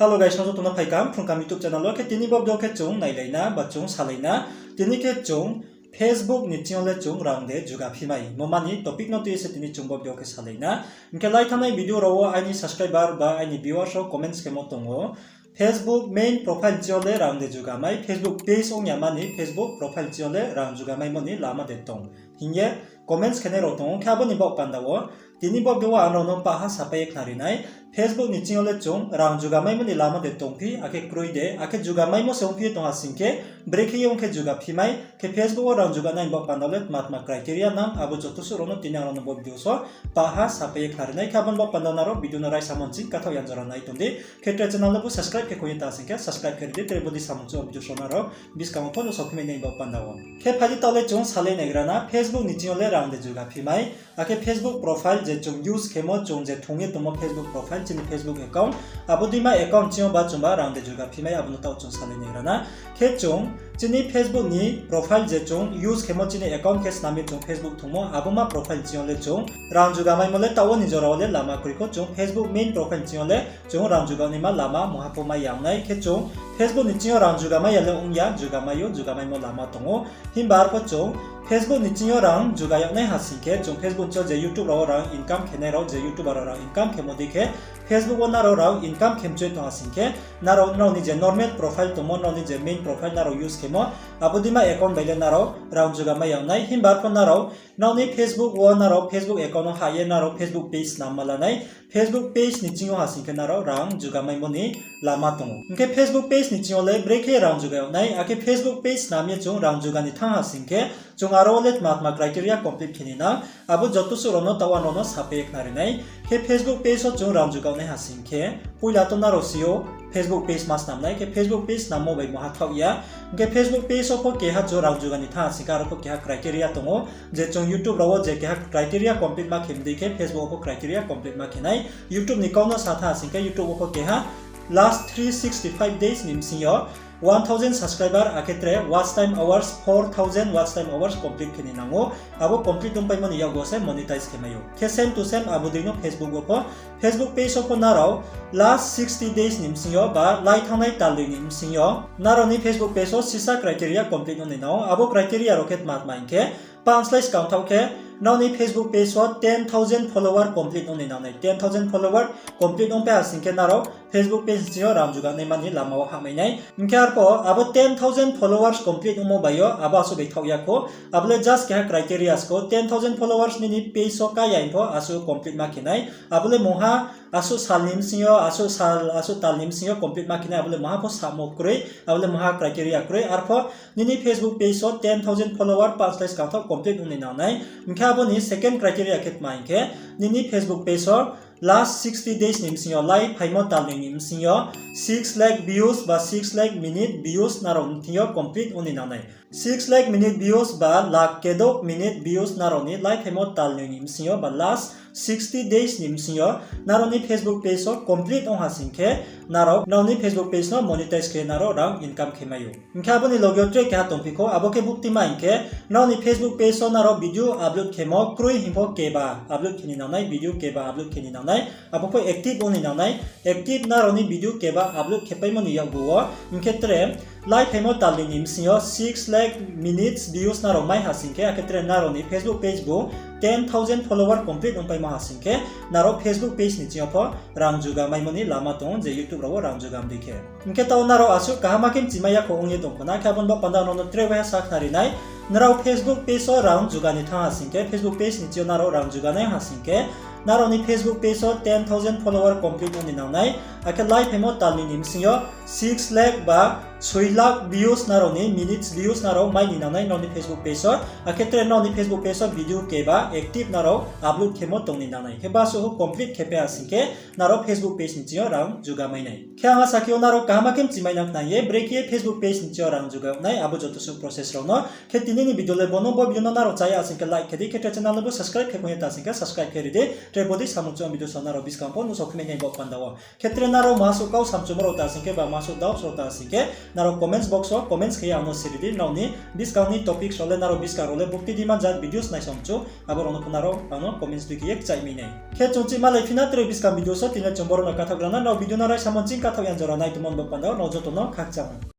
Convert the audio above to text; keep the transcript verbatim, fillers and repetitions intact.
Hello guys, no joto no phai kaham Phrung Kaham YouTube channel wo. Khe tini bo video khe chung nailai na ba chung salai na. Tini khe chung Facebook ni ching yo le chung rang de juga phi mai. Mo mani topic no tui ye se tini chung bo video khe salai na. Hing khe lai thanngnai video rao wo aini subscriber ba aini viewers rao comments khemo tong ou. Facebook main profile ching yo le rang de juga mai, Facebook page ong ya mani Facebook profile ching yo le rang juga maimo ni lama de tong hing ye comments khenai rao tong ou. Khe abo ni baoh panda wo tini bo video wo ang nrao no pahha sapai ye khnari nai. Facebook ni ching yo le chung rang juga maimo ni lama de tongphi, akhe kroi de, akhe juga maimo se ongphi ye tong ha sing khe, brekhe ye ong khe juga phi mai, khe Facebook wo rang juga nai ni baoh panda wo le tma tma criteria nang, abo joto suh rao no tini ang nrao no bo video so pahha sapai ye khnari nai. Khe abo ni baoh panda wo nrao video no raisa mo nching kathaoh yang jora nai tong di. Khe tre channel no bo subscribe khe koi ye ta sing khe subscribe khe ri di, tre bo di samung chung video so nrao buskang wo pho no sokphi mai nai ni baoh panda wo. Khe phai di taoh le chung salai naigra na, Facebook ni ching yo le rang de juga phi mai. Akhe Facebook profile je chung use khemo, chung je thung ye tongmo Facebook profile, chini Facebook account, abo deima account ching yo ba chung ba rang de juga phi mai, abo no taoh chung salai naigra na. Khe chung chini Facebook ni profile je chung use khemo, chini account khe snam ye chung Facebook thungmo, abo ma profile ching yo le chung rang juga maimo le taoh wo ni jora wo le lama kroi pho, chung Facebook main profile ching yo le chung rang juga naima lama mungha pho mai ya ong nai. Khe chung Facebook ni ching yo rang juga mai ya le ong ya, juga mai ou, juga maimo lama tong ou. Himba arpho chung Facebook ni ching yo rang juga yag nai ha sing khe, chung Facebook ni ching yo je YouTube rao wo rang income khenai rao, je YouTuber rao rang income khemo dei khe, Facebook wo nrao rang income khe mchoi tong ha sing khe, nrao nrao ni je normal profile tongmo, nrao ni je main profile nrao use khemo, abo deima account bai le nrao rang juga mai ya ong nai. Himba arpho nrao nrao ni Facebook wo, nrao Facebook account no hah ye nrao Facebook page snam ma la nai. Facebook page ni ching yo ha sing khe nrao rang juga maimo ni lama tong ou. Hing khe Facebook page ni ching yo le brekhe rang juga yag nai, akhe Facebook page snam ye chung rang juga ni thanng ha sing khe, chung aro wo le tma tma criteria complete khe ni nang, abo joto suh rao no taoh ang nrao no sapai ye khnari nai. Khe Facebook page wo chung rang juga yag nai ha sing khe, poila to nrao si ou Facebook page ma snam nai, khe Facebook page snammo bai mungha thaoh ya. Hing khe Facebook page wo pho keha chung rang juga ni thanng ha sing khe, aro pho keha criteria tong ou, je chung YouTube rao wo je keha criteria complete ma khe mdei khe, Facebook wo pho criteria complete ma khe nai. YouTube ni kau no sa thanng ha sing khe, YouTube wo pho keha last three sixty five days ni bsing yo one thousand subscriber, akhe tre watch time hours, four thousand watch time hours complete khe ni nang ou. Abo complete ongpaimo ni yakgu se monetize khe mai ou. Khe same to same abo dei no Facebook wo pho, Facebook page wo pho nrao last sixty days ni bsing yo ba lai thanngnai tal dei ni bsing yo nrao ni Facebook page wo sisa criteria complete ong ni nang ou. Abo criteria rao khe tma tma hing khe, pang slái skang thaoh khe, nrao ni Facebook page wo ten thousand follower complete ong ni nang nai. Ten thousand follower complete ongpai ha sing khe nrao Facebook page ni ching yo rang juga naima ni lama wo hahmai nai. Hing khe arpho abo ten thousand followers complete ongmo bai yo abo asuh bai thaoh ya khou. Abo le just keha criteria se khou, ten thousand followers nini page wo kái ya hing pho asuh complete ma khe nai. Abo le mungha asuh sal ni bsing yo, asuh sal, asuh tal ni bsing yo complete ma khe nai, abo le mungha pho samo kroi, abo le mungha criteria kroi. Arpho nini Facebook page wo ten thousand follower pang slái skang thaoh complete ong ni nang nai. Hing khe abo ni second criteria khe tma hing khe, nini Facebook page wo last sixty days ni bsing yo, lai phaimo tal noi ni bsing yo six lakh views ba six lakh minute views nrao ni thing yo complete ong ni nang nai. Six lakh minute views ba lakh kedouh minute views nrao ni lai phaimo tal noi ni bsing yo ba last sixty days ni bsing yo nrao ni Facebook page wo complete ong ha sing khe, nrao nrao ni Facebook page no monetize khe nrao rang income khe mai ou. Hing khe abo ni loge yo tre keha tongphi khou, abo khe buktima hing khe, nrao ni Facebook page wo nrao video upload khemo kroi hing pho keba upload khe ni nang nai, video keba upload khe ni nang nai, abo pho active ong ni nang nai. Active nrao ni video keba upload khe paimo ni yakgu wo hing khe tre lai phaimo tal noi ni bsing yo six lakh minutes views nrao mai ha sing khe, akhe tre nrao ni Facebook page bu ten thousand follower complete ongpaimo ha sing khe, nrao Facebook page ni ching yo pho rang juga maimo ni lama tong ou, je YouTube rao wo rang juga mdei khe. Hing khe taoh nrao asuh kaham khe mchimai ya khou ong ye tong khna, khe abo ni baoh panda nrao no tre waiha sa khnari nai. Nrao Facebook page wo rang juga ni thanng ha sing khe, Facebook page ni ching yo nrao rang juga nai ha sing khe, nrao ni Facebook page wo ten thousand follower complete ong ni nang nai. Akhe lai phaimo tal noi ni bsing yo six lakh ba soi lakh views nrao ni, minutes views nrao mai ni nang nai nrao ni Facebook page wo. Akhe tre nrao ni Facebook page wo video keba active nrao upload khemo tong ni nang nai. Khe basuh complete khe pai ha sing khe, nrao Facebook page ni ching yo rang juga mai nai. Khe ang asa khe ou nrao kaham khe mchimai nang khna ye, brekhe ye Facebook page ni ching yo rang juga yag nai, abo joto suh process rao no. Khe tini ni video le bo no, bo video no nrao chá ya sing khe like khe di, khe tre channel no bo subscribe khe kong ye ta sing khe subscribe khe ri di, tre bo dei samung chung video so nrao buskang pho no sokphi mai nai ni baoh panda wo. Khe tre Nrao masuh kau samchumo rao ta sing khe ba masuh doubts rao ta sing khe, nrao comments box wo comments khe ye ang no siri di, nrao ni buskang ni topics rao le nrao buskang rao le bukti demand jat videos naisom chu, abo rao no pho nrao ang no comments tui khe ye kchaih mi nai. Khe chung chih malai phi na tre buskang video so, tini le chung boro no kathaoh gra na, nrao video no raisa mo ching kathaoh ya jora nai tongmo bo panda wo nrao joto no khakchang.